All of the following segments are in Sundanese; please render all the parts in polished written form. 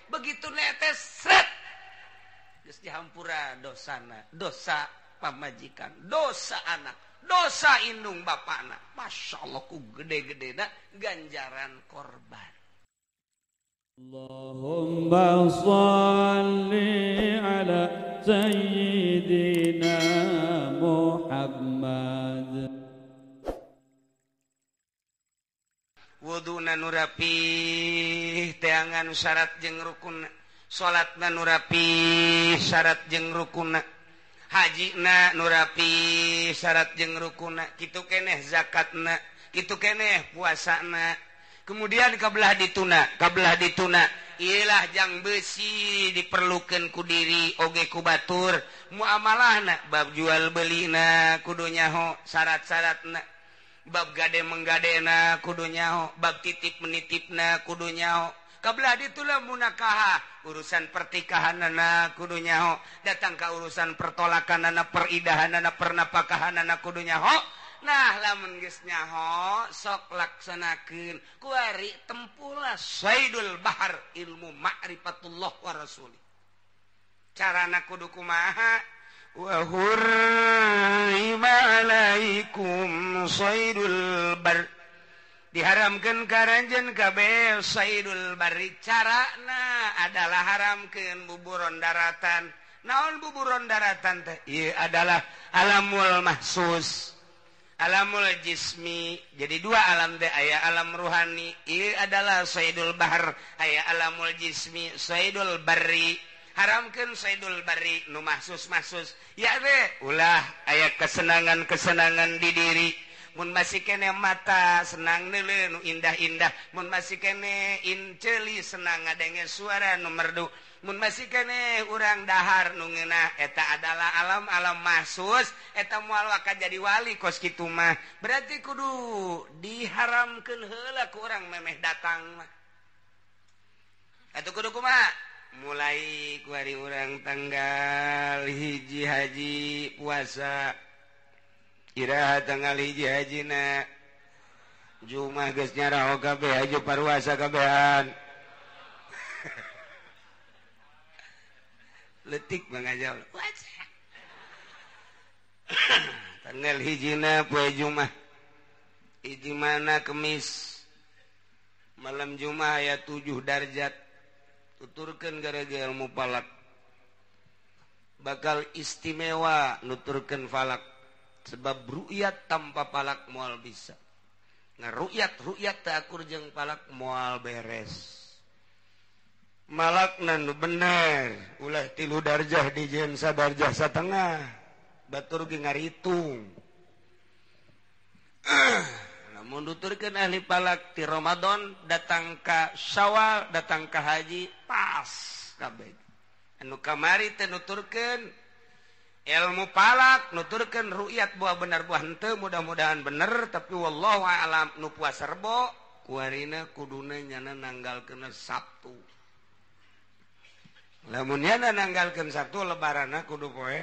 Begitu netes sret geus dihampura dosana, dosa pamajikan, dosa anak, dosa indung bapana. Masya Allah ku gede-gedena ganjaran korban. Allahumma shalli ala sayyidina Muhammad. Wuduna nu rapih teangan syarat jeung rukun, salatna nu rapih syarat jeung rukunna, hajina nu rapih syarat jeung rukunna, kitu keneh zakatna, kitu keneh puasana. Kemudian kabelah dituna ilah jang besi diperlukan ku diri oge ku batur muamalahna, bab jual belina kudu nyaho syarat-syaratna, bab gade menggadena kudu nyaho, bab titip menitipna kudu nyaho. Kabelah dituna munakaha urusan pertikahanana kudu nyaho, datang ka urusan pertolakanana, peridahanana, pernapakahanana kudu nyaho. Nah lamun geus nyaho sok laksanakeun kuari tempulah saidul bahar ilmu ma'rifatullah wa rasuli. Carana kudu kumaha? Wa hurrima alaikum saidul bar, diharamkeun ka aranjeun kabeh saidul bari. Carana adalah haramkeun buburon daratan. Naon buburon daratan teh? Ieu adalah alamul mahsus, alamul jismi. Jadi dua alam teh, aya alam ruhani ieu adalah saidul bahar, aya alamul jismi saidul barri. Haramkeun saidul barri nu mahsus-mahsus ya teh ulah aya kesenangan-kesenangan di diri. Mun masih kene mata senang neuleuh nu indah-indah, mun masih kene inceuli senang ngadenge suara nu merdu, mun masih kene urang dahar nu ngeunah, eta adalah alam-alam mahsus. Eta moal waka jadi wali kos kitu mah. Berarti kudu diharamkeun heula ku urang memeh datang mah. Atuh kudu kumaha? Mulai ku hari urang tanggal 1 haji puasa, iraha tanggal 1 hajina Jumat geus nyaraho kabeh haji parwasa kabehan. Letik mangajal. Tanggal 1 poe Jumat. Hiji mana Kemis. Malam Jumat aya 7 darjat. Tuturkeun gara-gara ilmu falak. Bakal istimewa nuturkeun falak. Sebab ru'yat tanpa falak moal bisa. Nah ru'yat teu akur jeung falak moal beres. Malakna nu bener ulah 3 darjah dijieun sadarjah satengah, batur ge ngaritung. Lamun nuturkeun ahli falak ti Ramadan datang ka Syawal datang ka haji pas kabeh. Anu kamari teh nuturkeun ilmu falak, nuturkeun ru'yat buah bener buah henteu, mudah-mudahan bener tapi wallahu a'lam. Nu puasa Rebo kuarina kuduna nyana nanggalkeun Sabtu. Lamun nyana nanggalkeun Sabtu lebaranna kudu poe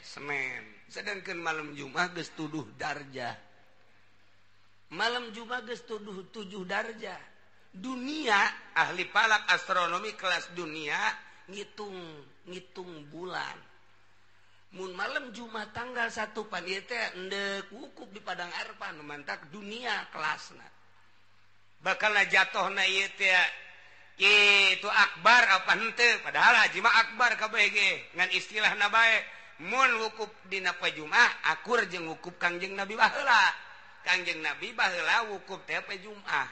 Senin. Sedangkan malam Jumat geus tuduh darjah. Malam Jumat geus tuduh 7 darjah. Dunia ahli falak astronomi kelas dunia ngitung bulan. Mun malam Jumat tanggal 1 pan ieu teh endek wukuf di Padang Arfah nu mantak dunia kelasna. Bakal jatuhna ieu teh itu akbar apa henteu, padahal haji mah akbar kabeh ge ngan istilahna bae. Mun wukuf dina poe Jumat akur jeung wukuf Kangjeng Nabi baheula. Kangjeng Nabi baheula wukuf teh poe Jumat.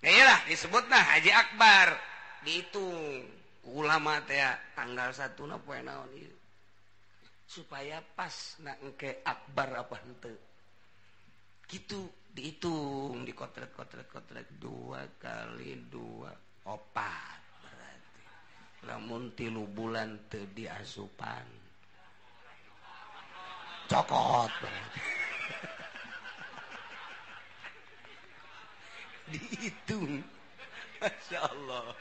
Ya iyalah disebutna haji akbar. Dihitung ku ulama teh tanggal 1 na poe naon ieu supaya pas na engke akbar apa henteu. Gitu dihitung dikotret-kotret-kotret 2 kali 2 4 berarti. Lamun 3 bulan teu diasupan cokot berarti. Dihitung. Masya Allah.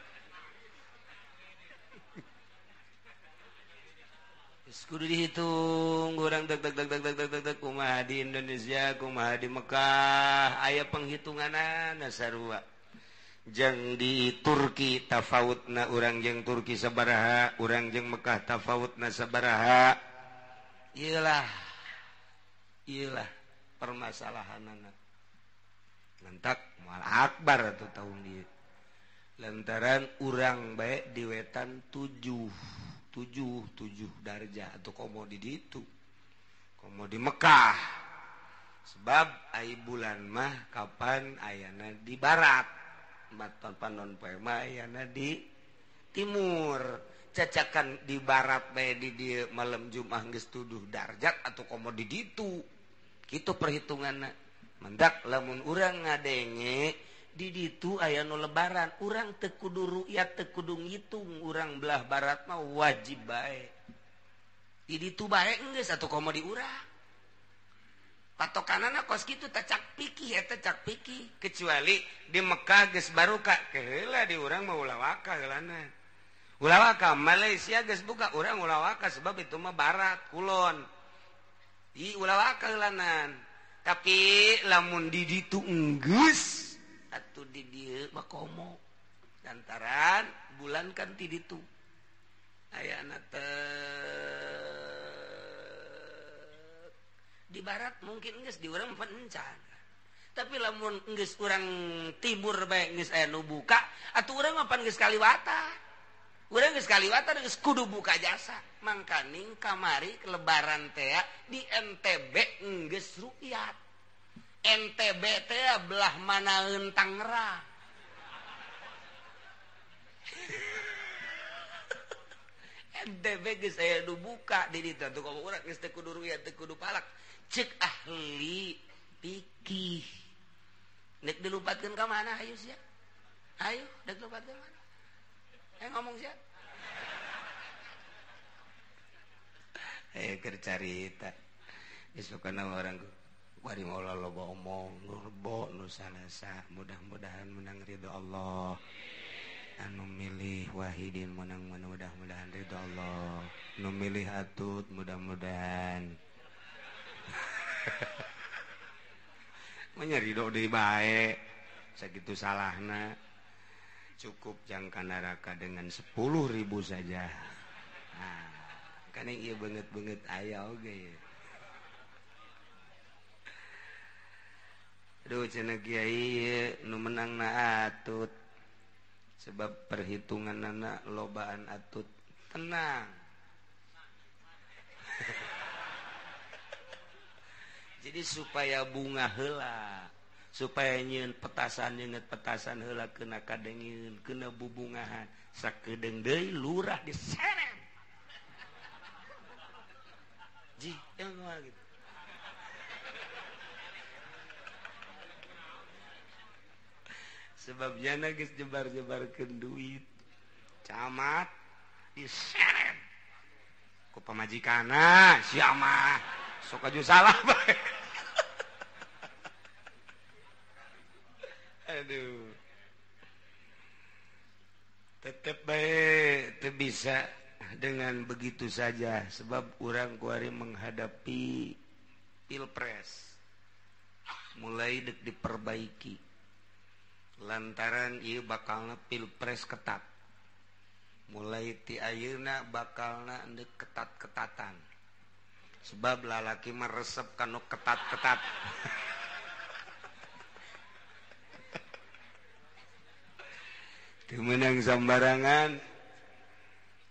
Kudu dihitung urang deg deg deg deg deg deg deg kumaha di Indonesia, kumaha di Mekah, aya penghitunganana sarua. Jeung di Turki tafawutna urang jeung Turki sabaraha, urang jeung Mekah tafawutna sabaraha. Iyalah, iyalah permasalahanana. Lantak moal akbar atuh tahun ieu. Lantaran urang bae di wetan 7 darjah atau komo di ditu. Komo di Mekah. Sebab ai bulan mah kapan ayana di barat. Maton panon poe mah ayana di timur. Cacakan di barat bae di dieu malam Jumat geus 7 darjat atau komo di ditu. Kitu perhitunganna. Mendak lamun urang ngadenge di ditu aya nu lebaran, urang teu kudu ru'yat, teu kudu ngitung, urang belah barat mah wajib bae. Di ditu bae geus atuh komo di urang. Patokanana kos kitu teh cak pikih eta cak pikih, kecuali di Mekah geus baruka keheula di urang mah ulah waka heulana. Ulah waka Malaysia geus buka urang ulah waka sebab itu mah barat kulon. Ih ulah waka heulanan. Tapi lamun di ditu enggeus atuh di dieu mah komo. Lantaran bulan kan ti ditu. Ayana teh di barat mungkin geus di urang pencan. Tapi lamun geus urang timur bae geus aya nu buka, atuh urang mah pan geus kaliwatan. Urang geus kaliwatan geus kudu buka jasa. Mangkaning kamari lebaran teh di NTB geus rukyat. NTB teh belah manaeun Tangerang. NTB geus aya nu buka di ditu atuh komo urang geus teu kudu rukyat, teu kudu palak. Cek ahli pikih nek dilupatkeun ka mana hayu sia? Hayu dek dilupatkeun mana? Ngomong sia. Keur carita. Isukana urang bari moal loba omong, nurbo nu salasa, mudah-mudahan menang ridho Allah. Anu milih Wahidin menang mudah-mudahan ridho Allah. Nu milih Atut mudah-mudahan menyeri deui bae sakitu salahna cukup jangka neraka dengan 10.000 saja. Nah, kan ieu beungeut-beungeut aya oge. Aduh cenah kiai nu menangna Atut sebab perhitunganna lobaan Atut. Tenang. Jadi supaya bunga heula, supaya nyieun petasan nyeungeut petasan heula kena kadengeun, kena bubungahan, sakedeung deui lurah diseret. Ji, yang gitu. Sebab jana geus jebar-jebarkeun duit. Camat diseret. Ku pamajikanna sia mah sok aju salah bae. Aduh. Tetep baik, teu bisa dengan begitu saja sebab urang kuari menghadapi pilpres. Mulai dek diperbaiki. Lantaran ieu bakalna pilpres ketat. Mulai ti ayeuna bakalna endek ketat-ketatan. Sebab lalaki mah resep kanu ketat-ketat. Teu meunang sambarangan.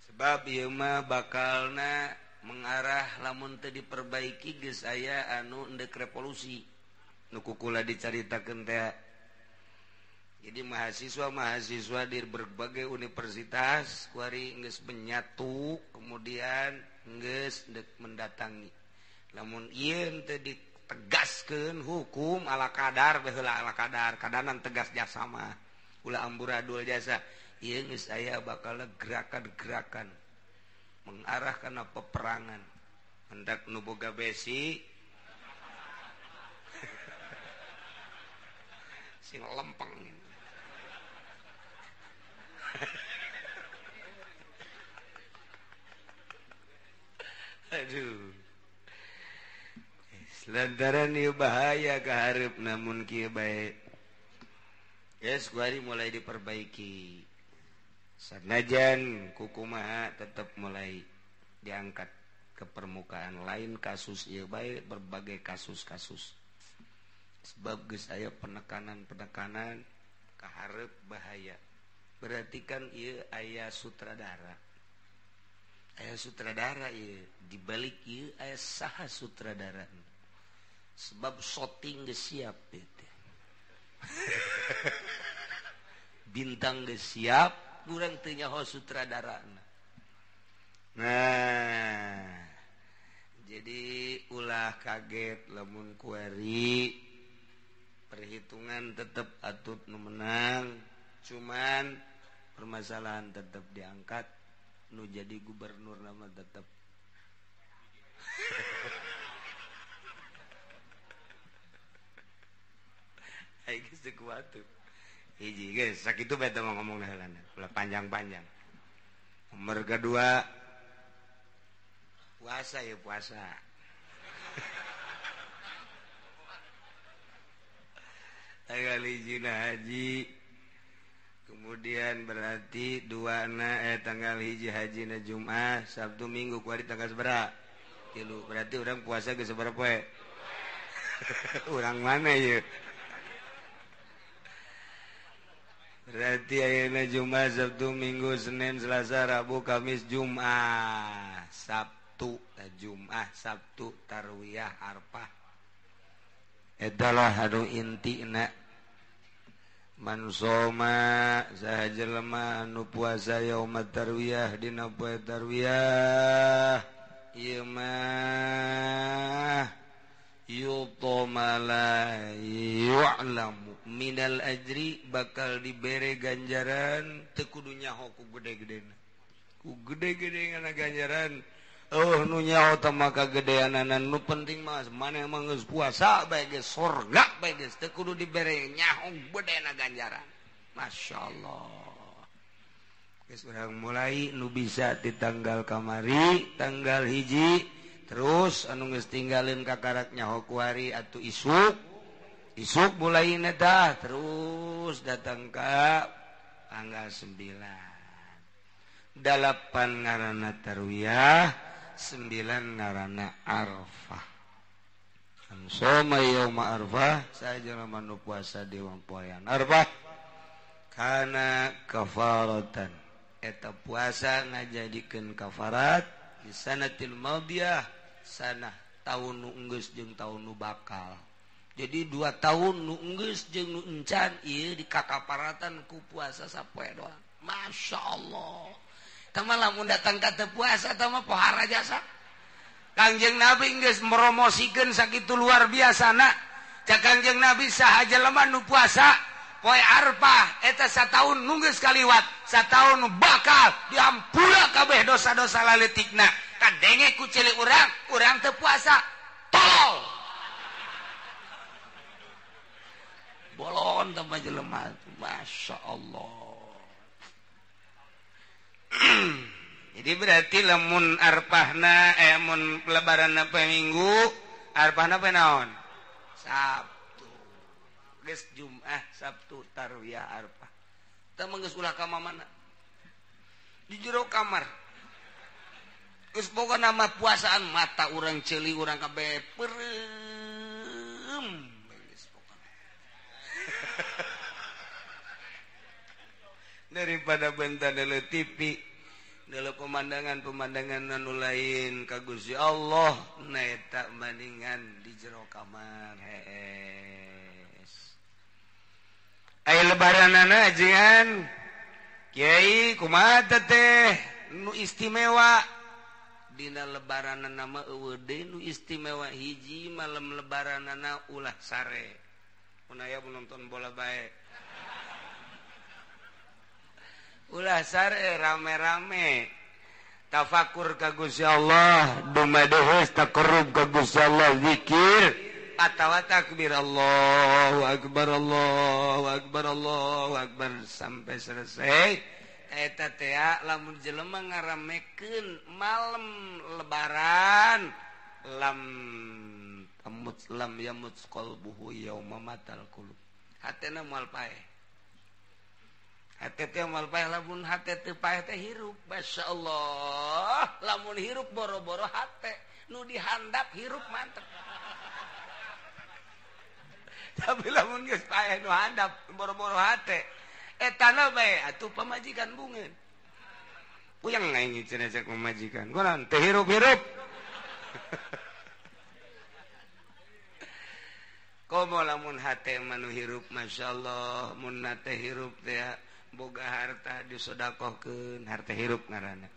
Sebab ieu mah bakalna mengarah lamun teu diperbaiki geus aya anu endek revolusi. Nu kukula dicaritakeun teh. Jadi mahasiswa-mahasiswa di berbagai universitas kuari geus menyatu kemudian geus endek mendatangi. Lamun ieu teu ditegaskeun hukum ala kadar baheula ala kadar, kadanan tegas jasa mah. Ulah amburadul jasa. Ieu geus aya bakal gerakan-gerakan mengarah kana peperangan. Hendak nu boga besi sing lempeng. Aduh. Lantaran ieu bahaya kaharep namun kieu bae. Geus kuari mulai diperbaiki. Sanajan kukumaha tetap mulai diangkat ke permukaan, lain kasus ieu bae berbagai kasus-kasus. Sebab geus aya penekanan-penekanan kaharep bahaya. Berarti kan ieu aya sutradara. Aya sutradara ieu, di balik ieu aya saha sutradara. Sebab shooting geus siap ieu teh. Bintang geus siap, urang teu nyaho sutradarana. Nah, jadi ulah kaget lamun kuari perhitungan tetap atut nu menang, cuman permasalahan tetap diangkat, nu jadi gubernur nama tetap. Aing geus teu kuat tuh. Hiji geus sakitu bae teh ngomong heulana, ulah panjang-panjang. Nomor kedua puasa ya puasa. Tanggal hiji haji, kemudian berarti dua na tanggal hiji haji na Jumat, Sabtu Minggu kuari tanggal sabaraha? Tilu. Berarti orang puasa geus sabaraha poe? Urang mana ieu? Berarti ayeuna Jumat, Sabtu, Minggu, Senin, Selasa, Rabu, Kamis, Jumat, Sabtu, Jumat, Sabtu, Tarwiyah, Arfah. Adalah anu intina man soma saha jelema anu puasa yauma tarwiyah dina poe tarwiyah ieu mah yutama la yu'lamu minal ajri bakal dibere ganjaran teu kudu nyaho ku gede-gedena ku gede-gede ngana ganjaran. Oh nu nyaho teh maka gedeanana nu penting mah maneh mah geus puasa bae geus sorga bae geus teu kudu dibere nyaho gedena ganjaran. Masyaallah. Geus urang mulai nu bisa di tanggal kamari tanggal hiji terus anu geus tinggalin kakarak nyaho kuari atuh isuk isuk mulai tah terus datang ka tanggal 9 8 ngaranna tarwiyah 9 ngaranna Arfah. Soma yauma Arfah saja manu puasa di poean Arfah kana kafaratan eta puasa ngajadikeun kafarat di sanatil madiyah sanah tahun nu enggeus jeung tahun nu bakal. Jadi 2 tahun nu enggeus jeung nu encan ieu dikakaparatan ku puasa sapoe doang. Masya Allah. Tama lamun datang ka teu puasa tama pohara jasa. Kangjeng Nabi geus promosikeun sakitu luar biasana. Cak Kangjeng Nabi saha jelema nu puasa poe Arfah eta sataun nu geus kaliwat, sataun nu bakal diampura kabeh dosa-dosa laletikna. Kadenge ku ceuli urang, urang teu puasa. Tolol. Bolon teh jelema. Masya Allah. Jadi berarti lamun arpahna mun lebaranna poe Minggu, arpahna poe naon? Sabtu. Geus Jumat, Sabtu, Tarwiyah, Arfah. Tah mah geus ulah ka mana? Di jero kamar. Geus boga nama puasaan mata urang ceuli urang kabeh peureum. Geus pokona. Daripada benta dele TV dele pemandangan-pemandangan anu lain ka Gusti Allah na eta bandingan di jero kamar hees. Aya lebaranana ajengan kiai kumaha teh nu istimewa dina lebaranana mah eueuh deui nu istimewa hiji malam lebaranana ulah sare. Mun aya nonton bola bae. Ulah sare rame-rame tafakur ka Gusti Allah, dumadehes taqarrub ka Gusti Allah, zikir atawa takbir Allahu akbar Allahu akbar Allahu akbar sampai selesai. Eta teh lamun jelema ngaramekeun malam lebaran lam tamut lam yamut qalbuhu yauma matal qulub, hatena moal paeh. Hate teh moal paeh lamun hate teu paeh teh hirup. Masyaallah, lamun hirup boro-boro hate nu dihandap hirup mantep. Tapi lamun geus paeh nu handap boro-boro hate etana bae atuh pamajikan bungeun. Puyeng aing cenah cek pamajikan. Kunaon teu hirup-hirup. Komo lamun hate mah nu hirup masyaallah, mun hate hirup teh boga harta disodakohkeun, harta hirup ngaranna.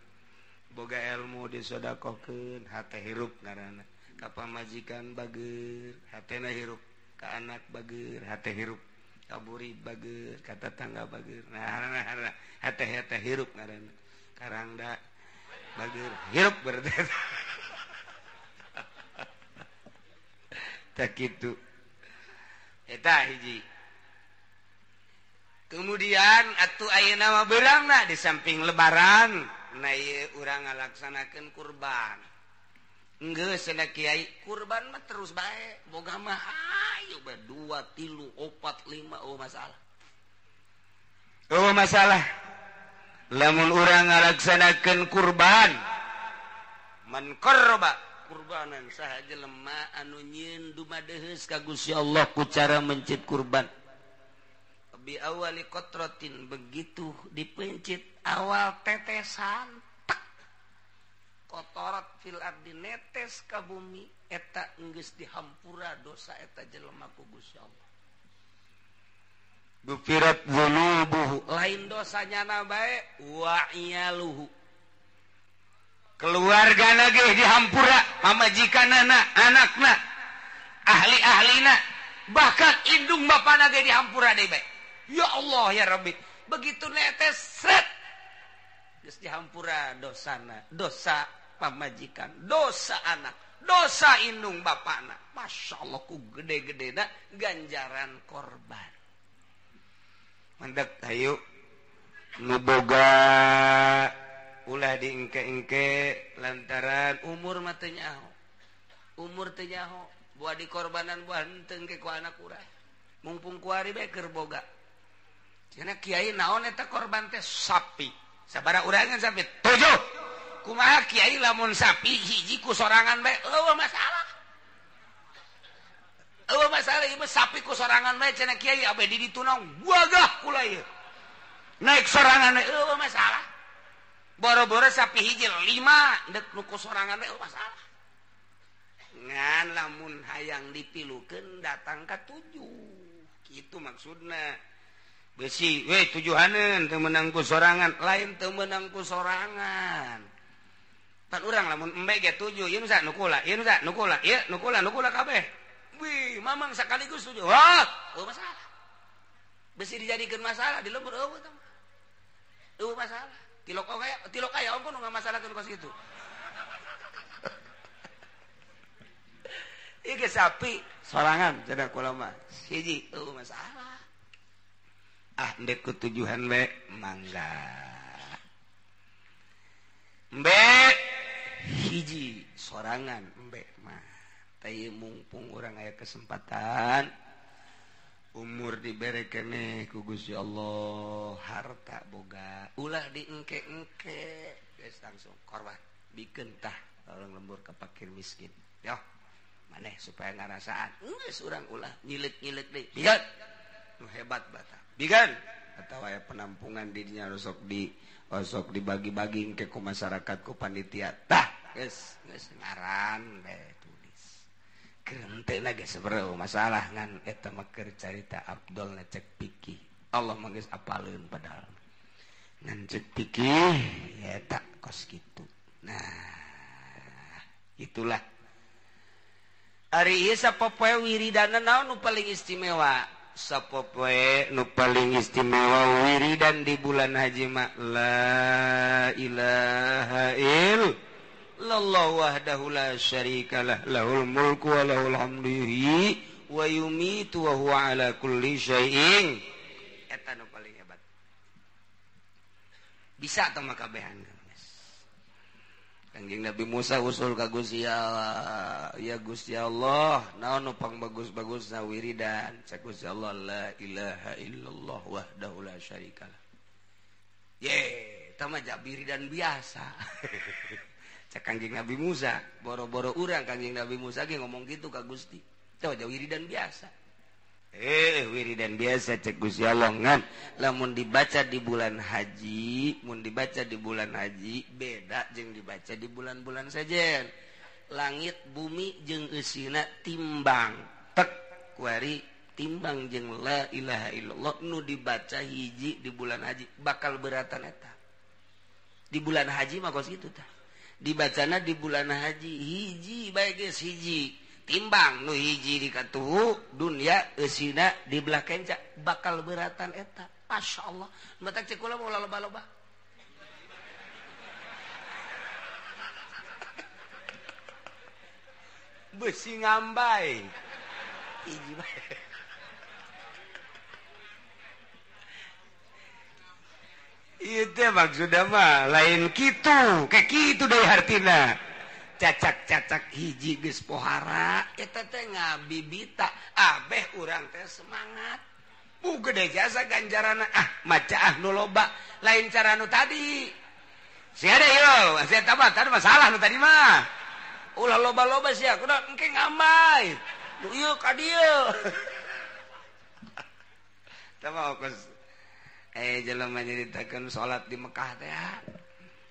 Boga ilmu disodakohkeun, hate hirup ngaranna. Ka pamajikan bager, hatena hirup. Ka anak bager, hate hirup. Ka burid bager, ka tetangga bager. Nah, hate hirup ngaranna. Karangda bager, hirup berarti. Tak kitu. Eta hiji. Kemudian atuh ayeuna mah beurangna di samping lebaran, na ieu urang ngalaksanakeun kurban. Geus cenah kiai, kurban mah terus bae, boga mah hayu bae 2, 3, 4, 5 oh masalah. Oh masalah. Lamun urang ngalaksanakeun kurban, man qarraba kurbanan saha jelema anu nyieun dumadeheus ka Gusti Allah ku cara mencit kurban. Bi awali kotrotin, begitu dipencit awal tetesan tek kotorat fil ardi netes ka bumi eta geus dihampura dosa eta jelema ku Gusti Allah. Gufirat dzunubuhu, lain dosanya na bae wa iyaluhu, keluargana ge dihampura, pamajikanana, anakna, ahli-ahlina, bahkan indung bapana ge dihampura deui bae. Ya Allah ya Rabbi, begitu netes sret geus dihampura dosana, dosa pamajikan, dosa anak, dosa indung bapana. Masya Allah ku gede-gedena ganjaran korban. Mandek hayu nu boga ulah diengke-engke lantaran umur mah teu nyaho. Umur teu nyaho, buah dikorbanan buah henteu engke ku anak urang. Mungpung kuari bae keur boga. Cenah kiai naon eta korban teh sapi. Sabaraha urangan sapi? 7. Kumaha kiai lamun sapi hiji ku sorangan bae eueuh masalah. Eueuh masalah ieu sapi ku sorangan bae cenah kiai abe di ditu naon wagah kula ieu. Naik sorangan bae eueuh masalah. Boro-boro sapi hiji 5 deuk nu ku sorangan bae eueuh masalah. Ngan lamun hayang dipilukeun datang ka 7. Kitu maksudna. Besi, weh tujuhaneun teu meunang ku sorangan, lain teu meunang ku sorangan. Pan urang lamun embe ge 7, ieu nu sa nu kula, ieu nu sa nu kula, ieu nu kula, nu kula kabeh. Wih, mamang sekaligus 7. Wah, eueuh masalah. Besi dijadikeun masalah di lembur eueuh tah. Eueuh masalah. Tilok aya, tilok aya ongko nu ngamasalahkeun kos kitu. Ieu ge sapi sorangan cenah kula mah. Hiji eueuh masalah. Ah, ndek ketujuhan be mangga. Mbe hiji sorangan embe mah. Teu mumpung urang aya kesempatan umur dibere keneh ku Gusti Allah, harta boga, ulah diengke-engke, geus langsung korban, bikeun tah tolong lembur ka fakir miskin. Yoh, maneh supaya ngarasaan. Geus urang ulah nyileuk-nyileuk deui. Bigan. Nu hebat bata. Bigan atau aya penampungan di dinya osok dibagi-bagi ke ku masyarakat ku panitia. Tah, geus geus ngaran bae tulis. Keurentena geus sabaraha masalah ngan eta mah keur carita Abdul cek pikih. Allah mah geus apaleun padahal. Ngan cek pikih eta kos kitu. Nah, itulah. Ari ieu sapopoe wiridana naon nu paling istimewa? Sapopoe nu paling istimewa wiridan di bulan haji mah la ilaha illallah wahdahu la syarikalah lahul mulku wa lahul hamdu yuhyi wa yumitu wa huwa ala kulli syai'in. Eta nu paling hebat. Bisa teh mah kabehan. Kanjeng Nabi Musa usul ka Gusti Allah, ya Gusti Allah, naon nu pangbagus-bagusna wiridan? Cek Gusti Allah, la ilaha illallah wahdahu la syarikalah. Ye, eta mah wiridan biasa. Cek Kanjeng Nabi Musa, boro-boro urang Kanjeng Nabi Musa ge ngomong gitu ka Gusti. Teh wiridan biasa. Wiridan biasa cek Gusti Allah ngan lamun dibaca di bulan haji, mun dibaca di bulan haji beda jeung dibaca di bulan-bulan sejen. Langit bumi jeung eusina timbang. Tek kuari timbang jeung la ilaha illallah nu dibaca hiji di bulan haji bakal beratan eta. Di bulan haji mah kos kitu tah. Dibacana di bulan haji hiji bae geus hiji. Timbang nu hiji di katuhu dunia eusina di belah kenca bakal beratan eta. Masyaallah. Matak cek kula mau loba-loba. Besi ngambai. Hiji bae. Itu maksudnya mah lain kitu, kayak kitu deui hartina. Cacak-cacak hiji geus pohara eta teh ngabibita abeh urang teh semangat. Bu gede jasa ganjarana ah maca ah nu loba lain cara nu tadi. Sia deui yo, sia tah tadi masalah nu tadi mah. Ulah loba-loba sia kudu engke ngambai. Nu ieu ka dieu. Tah mah kos jelema nyaritakeun salat di Mekah teh.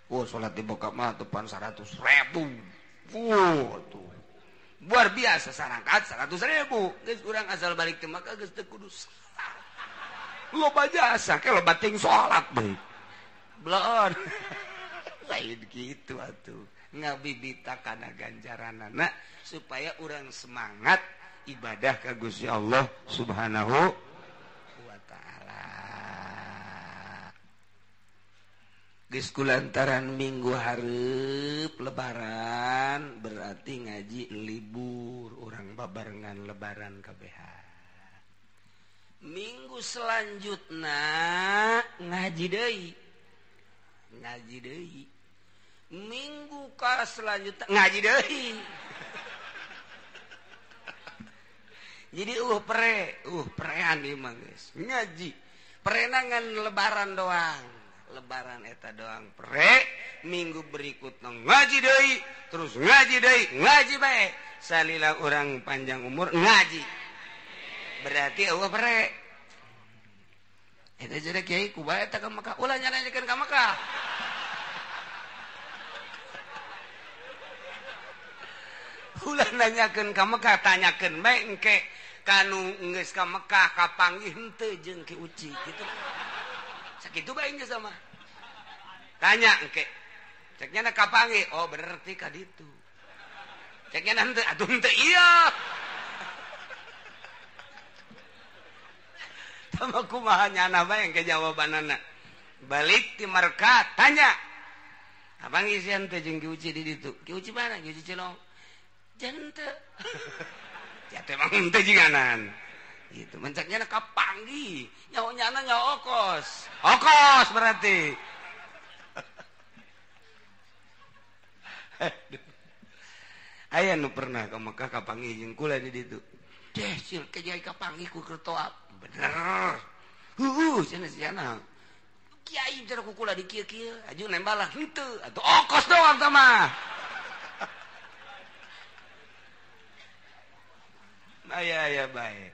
Oh, salat di Mekah mah tepan 100.000. Tuh. Luar biasa sarangkat 100.000. Geus urang asal balik ti Mekah geus teu kudu salat. Loba jasa ke loba ting salat deui. Bloon. Lain kitu atuh. Ngabibita kana ganjaranana supaya urang semangat ibadah ka Gusti Allah Subhanahu wa ta'ala. Geus kulantaran minggu hareup lebaran berarti ngaji libur urang babarengan lebaran kabehan. Minggu selanjutna ngaji deui. Ngaji deui. Minggu ka selanjutna ngaji deui. Jadi prean ieu mah geus. Ngaji. Perenangan lebaran doang. Lebaran eta doang pre, minggu berikutnya ngaji deui, terus ngaji deui, ngaji bae. Salila urang panjang umur ngaji. Berarti eueuh pre. Eta jadi kiai ku bae eta ka Mekah, ulah nyanyakeun ka Mekah. Ulah nanyakeun ka Mekah, tanyakeun bae engke kanu geus ka Mekah kapanggih henteu jeung Ki Uci kitu. Sakitu bae geus sama. Tanya engke. Ceknya na kapanggih, oh berarti ka ditu. Ceknya na henteu, atuh henteu ieu. Tama kumaha nyana bae engke jawabanana. Balik ti Mekah tanya. Abang isian teh jeung Ki Uci di ditu. Ki Uci mana? Ki Uci Cilong. Jangan teu. Ya teh mah henteu jiganan. Gitu mencaknya na kapanggih, nyaho nyana nyaho okos. Okos berarti. Aya nu pernah ka Mekah kapanggih jeung kula di ditu. Deh sil ke jai kapanggih ku keur toap. Bener. Heueuh cenah siana. Kiai cenah ku kula di kieu-kieu, aju nembalah henteu atuh okos doang tah mah. Aya aya bae.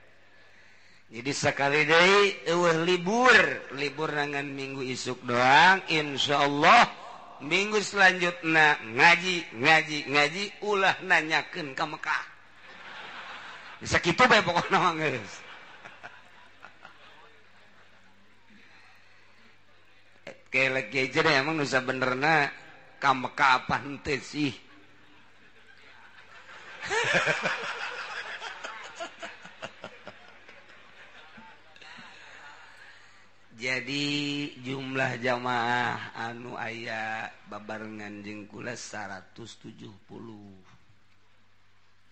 Jadi sekali deui eueuh libur, libur nangan minggu isuk doang, insyaallah minggu selanjutna ngaji, ngaji, ngaji ulah nanyakeun ka Mekah. Sakitu bae pokona mah geus. Kelek ge deh emang nu sabenerna ka Mekah apa henteu sih. Jadi jumlah jamaah anu aya babarengan jeung kula 170.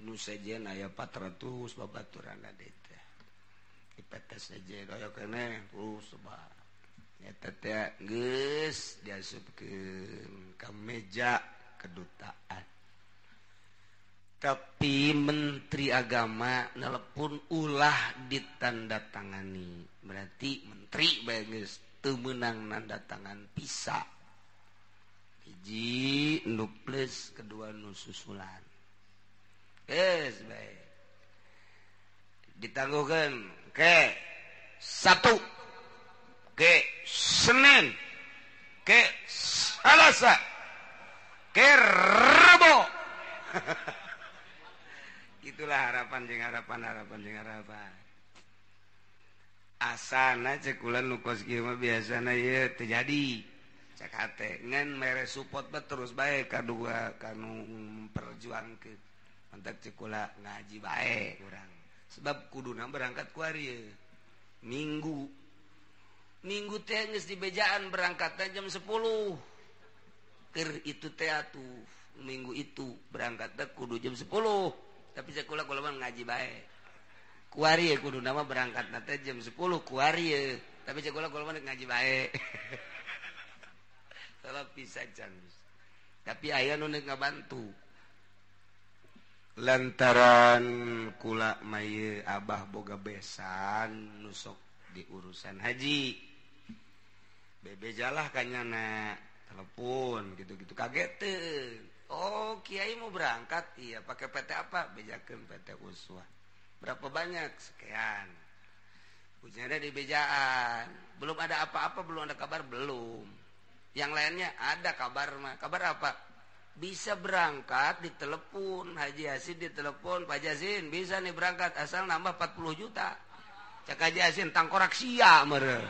Nu sejen aya 400 babaturan teh. Dipetes sejen aya keneh terus sebab eta teh geus diasupkeun ka meja kedutaan. Tapi Menteri Agama nelepon ulah ditandatangani. Berarti menteri bae geus teu meunang nanda tangan pisa. Hiji nu plus, kedua nu susulan. Geus bae. Ditangguhkeun ke Sabtu, ke Senin, ke Selasa, ke Rebo. Itulah harapan jeung harapan, harapan jeung harapan. Asana cek kula nu kos kieu mah biasana ieu teu jadi. Cek hate ngan mere support mah terus bae kadua kanu memperjuangkeun. Mantak cek kula ngaji bae urang. Sebab kuduna berangkat ku ari Minggu. Minggu teh geus dibejaan berangkatna jam 10. Keur itu teh atuh minggu itu berangkatna kudu jam 10. Tapi cek kula kula mah ngaji bae. Kuari kudu nama berangkat nanti jam 10 kuari, tapi cek kula kula mah ngaji bae. Salah bisa can. Tapi aya nu neuk ngabantu. Lantaran kula mah ieu abah boga besan nu sok di urusan haji. Bebejalah kanyana telepon gitu-gitu kaget teu. Oh, kiai mau berangkat, iya pakai PT apa? Bejakeun PT Uswah. Berapa banyak? Sekian. Ujiannya di bejaan. Belum ada apa-apa, belum ada kabar, belum. Yang lainnya ada kabar mah. Kabar apa? Bisa berangkat ditelepon, Haji Yasin ditelepon, Pak Yasin bisa nih berangkat asal nambah 40 juta. Cak Haji Yasin tangkorak sia meureun.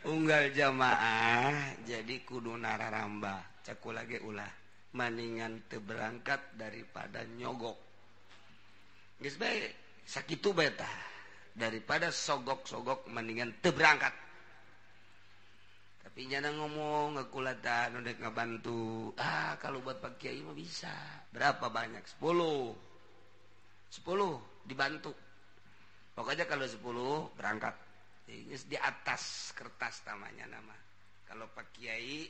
Unggal jamaah jadi kudu nararambah. Cak kula ge ulah maningan teu berangkat daripada nyogok. Geus bae sakitu bae tah. Daripada sogok-sogok mendingan teu berangkat. Tapi nyana ngomong ngekula tah nu dek ngabantu. Ah, kalau buat Pak Kiai mah bisa. Berapa banyak? 10. 10 dibantu. Pokoknya kalau 10 berangkat. Ini di atas kertas namanya nama. Kalau Pak Kiai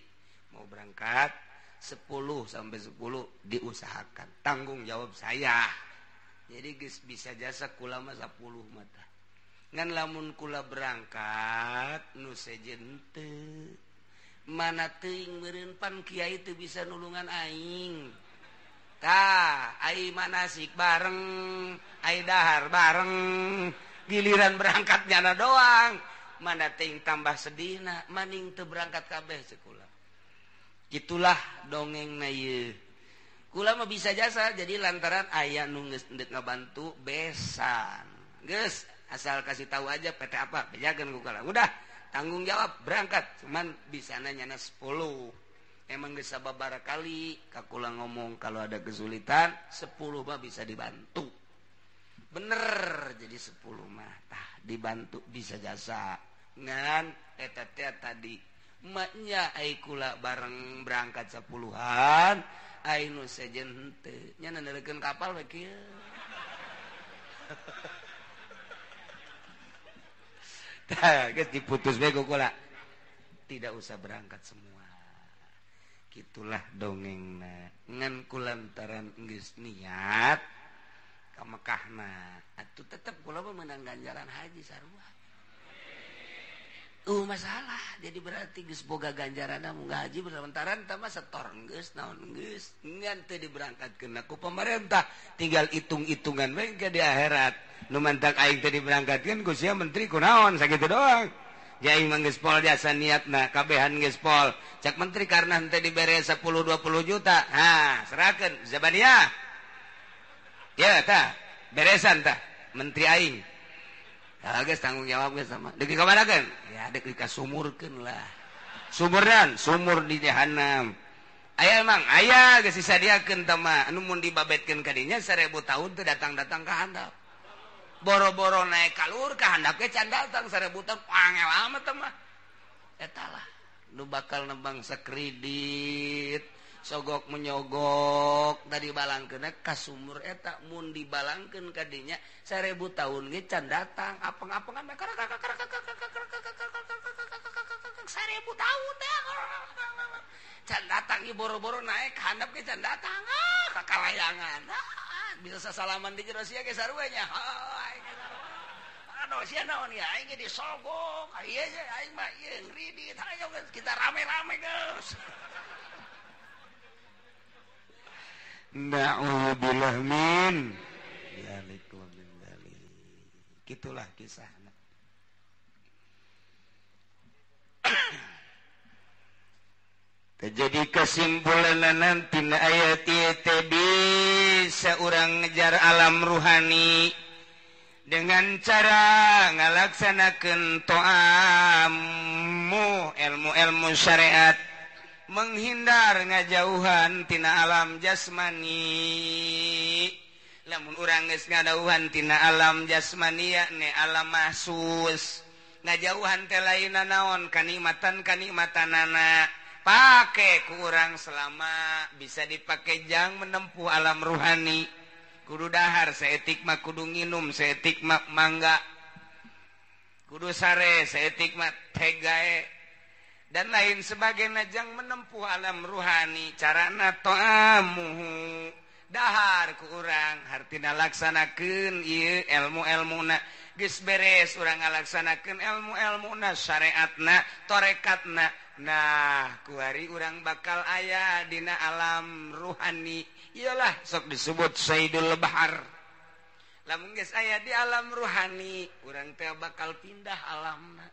mau berangkat 10 sampai 10 diusahakan. Tanggung jawab saya. Jadi geus bisa jasa kula mah 10 mata. Ngan lamun kula berangkat nu sejen teu. Mana teuing meureun pan kiai teu bisa nulungan aing. Tah, ai manasik bareng, ai dahar bareng. Giliran berangkat nyana doang. Mana teuing tambah sedihna, maning teu berangkat kabeh sekolah. Itulah dongeng na ieu. Kula mah bisa jasa jadi lantaran aya nu geus endek ngabantu besan. Geus asal kasih tahu aja PT apa, bejakeun ku kula. Udah, tanggung jawab berangkat. Cuman bisana nyana 10. Emang geus sababaraha kali ka kula ngomong kalau ada kesulitan 10 mah bisa dibantu. Bener, jadi 10 mah tah dibantu bisa jasa. Ngan eta teh tadi maknya ai kula bareng berangkat 10-an ai nu sejen henteu nya neuleukeun kapal we kieu. Tah geus diputus bae ku kula. Tidak usah berangkat semua. Kitulah dongengna. Ngan kulantaran geus niat ka Mekahna atuh tetep kula mah meunang ganjaran haji sarua. Masalah jadi berarti geus boga ganjaranna munggah haji berlantaran tah mah setor geus naon geus ngan teu diberangkatkeun ku pemerintah tinggal hitung-hitungan we ke di akhirat nu mantak aing teu diberangkatkeun ku sia menteri kunaon sakitu doang. Jadi aing mah geus pol jasa niatna kabehan geus pol cak menteri karena henteu dibere 10 20 juta ha serahkeun zabaniah ya tah beresan tah menteri aing. Ah geus tanggung jawab geus sama. Deuk dikamanakeun? Ya deuk dikasumurkeun lah. Sumurnan, sumur di jahanam. Aya emang aya geus disadiakeun tah mah anu mun dibabetkeun ka dinya 1000 tahun teu datang-datang ka handap. Boro-boro naik kalur ka handap ge can datang 1000 tahun angel amat tah mah. Eta lah nu bakal nembang sakredit. Sogok menyogok tadi balangkeun ka sumur eta mun dibalangkeun ka dinya 1000 tahun ge can datang apeng-apengan 1000 tahun teh can datang ieu boro-boro naik handap ge can datang ah ka kalayangan bisa sasalaman di jero sia ge sarua nya. Aduh naon sia naon ya aing ge disogok ieu aing mah ieu ngridit hayo geus kita rame-rame geus. Na'udzubillah min dzalik wa min dzalik. Gitulah kisahna. Jadi kesimpulan nanti ayat ieu bisa urang ngejar alam ruhani dengan cara ngalaksanakeun to'amu ilmu-ilmu syariat, menghindar ngajauhan tina alam jasmani. Lamun urang geus ngadauhan tina alam jasmani yakni alam mahsus, ngajauhan teh lainna naon kanikmatan-kanikmatanana pake ku urang selama bisa dipake jang menempuh alam ruhani. Kudu dahar saetik mah kudu nginum, saetik mah mangga, kudu sare saetik mah tegae dan lain sebagainya jang menempuh alam ruhani. Carana to'amuhu dahar ku urang hartina laksanakeun ieu ilmu-ilmuna. Geus beres urang ngalaksanakeun ilmu-ilmuna, syariatna, torekatna. Nah kuari urang bakal aya dina alam ruhani. Iyalah sok disebut Sayyidul Bahar. Lamun geus aya di alam ruhani urang teh bakal pindah alamna.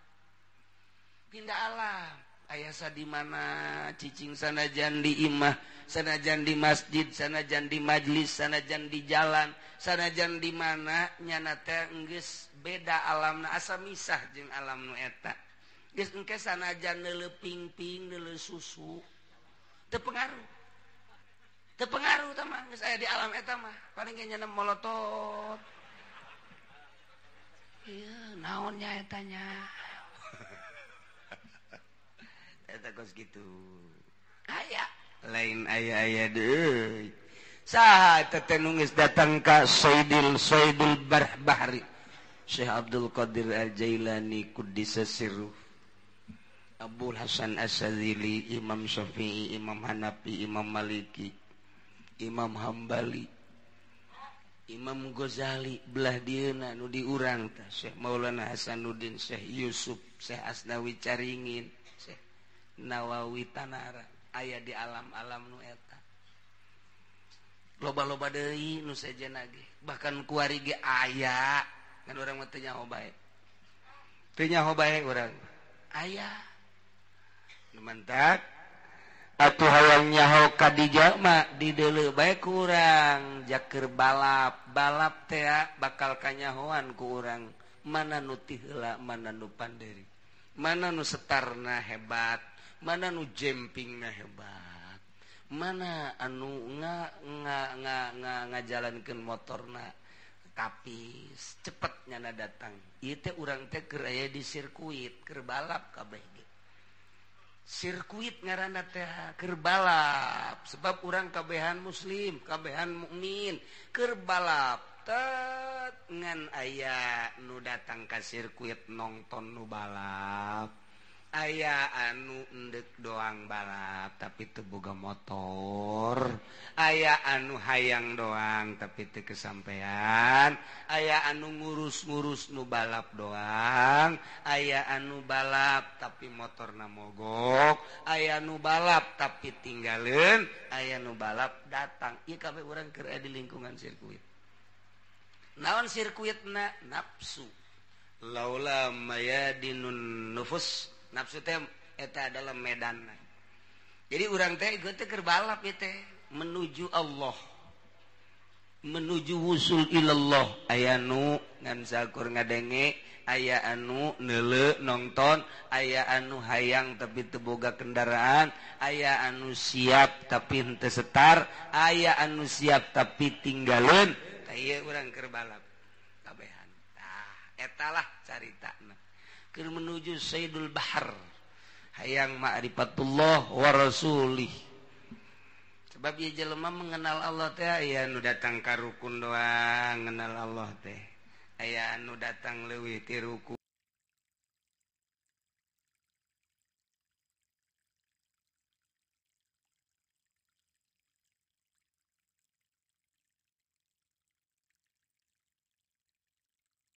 Pindah alam. Aya sa di mana cicing sanajan di imah, sanajan di masjid, sanajan di majlis, sanajan di jalan, sanajan di mana nyana teh geus beda alamna, asa misah jeung alam nu eta. Geus engke sanajan neuleuh pingping, neuleuh susu teu pengaruh. Teu pengaruh tah mah geus aya di alam eta mah. Paling ge nyana molotot. Ieu naon nya eta nya? Eta kos kitu. Aya lain aya-aya deui. Saha eta teh nu geus datang ka Sayyidil Bahri Syekh Abdul Qadir Al-Jailani Quddisa Sirruh, Abul Hasan Asy-Syadzili, Imam Syafi'i, Imam Hanafi, Imam Maliki, Imam Hambali, Imam Ghazali, belah dieuna nu diurang tah Syekh Maulana Hasanuddin, Syekh Yusuf, Syekh Asnawi Caringin, Syekh Nawawi Tanara, aya di alam-alam nu eta. Loba-loba deui nu sejenna ge, bahkan kuari ge aya, kan urang mah teu nyaho bae. Teu nyaho bae urang. Aya. Nu mantak atuh hayang nyaho ka dijama dideuleu bae ku urang jaker balap. Balap teh bakal kanyahoan ku urang mana nu ti heula, mana nu panderi, mana nu setarna hebat, mana nu jempingna hebat, mana anu ngajalankeun motorna tapi cepet nyana datang. Ieu teh urang teh keur aya di sirkuit, keur balap kabeh ge. Sirkuit ngaranna teh keur balap, sebab urang kabehan muslim, kabehan mukmin, keur balap tet ngan aya nu datang ka sirkuit nongton nu balap, aya anu endek doang balap tapi teu boga motor, aya anu hayang doang tapi teu kesampean, aya anu ngurus-ngurus nu balap doang, aya anu balap tapi motorna mogok, aya nu balap tapi tinggaleun, aya nu balap datang. Ieu kabeh urang keur aya di lingkungan sirkuit. Naon sirkuitna? Nafsu. Laula mayadinun nufus. Nafsu teh eta adalah medan. Jadi urang teh ieu teh keur balap ieu teh menuju Allah, menuju wusul ilallah. Aya nu ngan sakur ngadenge, aya anu neuleuh nonton, aya anu hayang tapi teu boga kendaraan, aya anu siap tapi henteu setar, aya anu siap tapi tinggaleun. Tah ieu urang keur balap kabehan. Tah eta lah caritana. Keur menuju Sayyidul Bahar, hayang ma'rifatullah wa rasulih. Sebab ieu jelema mengenal Allah teh aya nu datang ka rukun doang ngenal Allah teh, aya anu datang leuwih ti rukun.